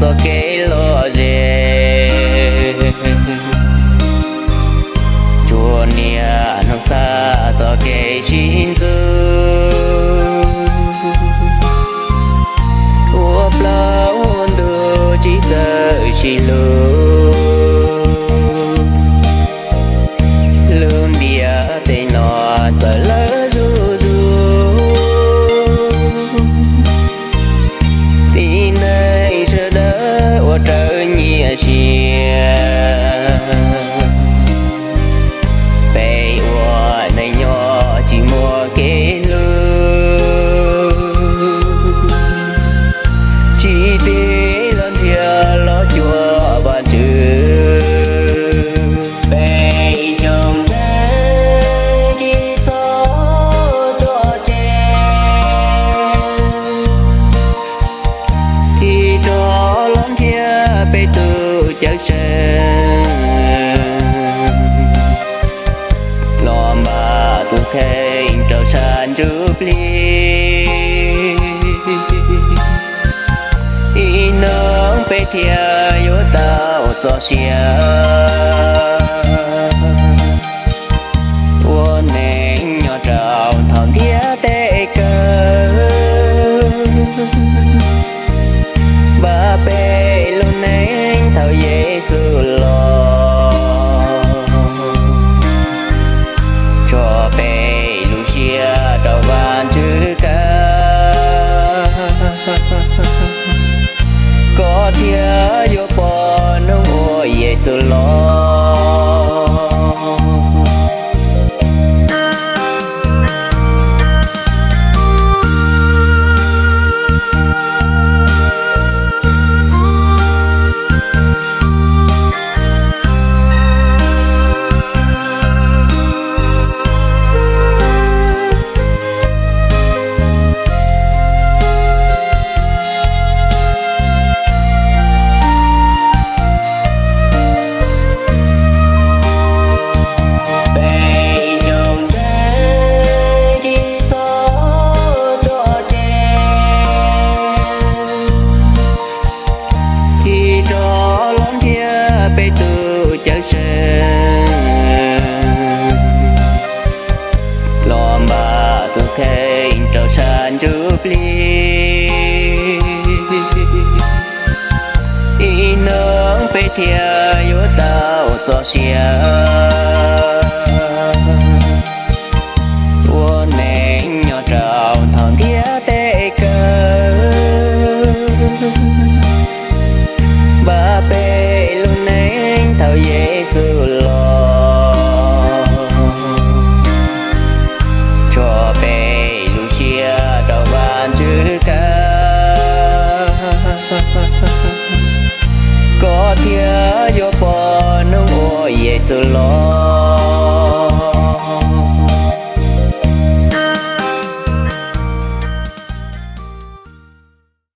txoj kev lom zem, tsuas niaj hnub xav txoj kev sib ntxub, ua plaub ua ntug tsis txawj sib hlub. Lub ntiaj teb no txawm lawv zuj zus, tib neeg sawv daws ua raws nyiaj sia. Peb ua neej nyob tsis muaj kev hlub, tsis tig los ntsia los cuag Vajtswv. Peb ib tsoom ntseeg tsis txhob tso tseg, tig rov los nrhiav peb tus Cawmseej, los npaj tus kheej rau sab ntsuj plig. Ib hnub peb thiaj yuav tau txoj sia ua neej nyob rau thaum ntiaj teb kawg. Npaj peb lub neej thaum Yexus los, tso peb lub siab rau Vajtswv kawg, koj thiaj yuav pom hnub uas Yexus los. Peb ib tsoom ntseeg tsis txhob tso tseg, tig rov los nrhiav peb tus Cawmseej, los npaj tus kheej rau sab ntsuj plig. Ib hnub peb thiaj yuav tau txoj sia ua neej nyob rau thaum ntiaj teb kawg. Npaj peb lub neej thaum Yexus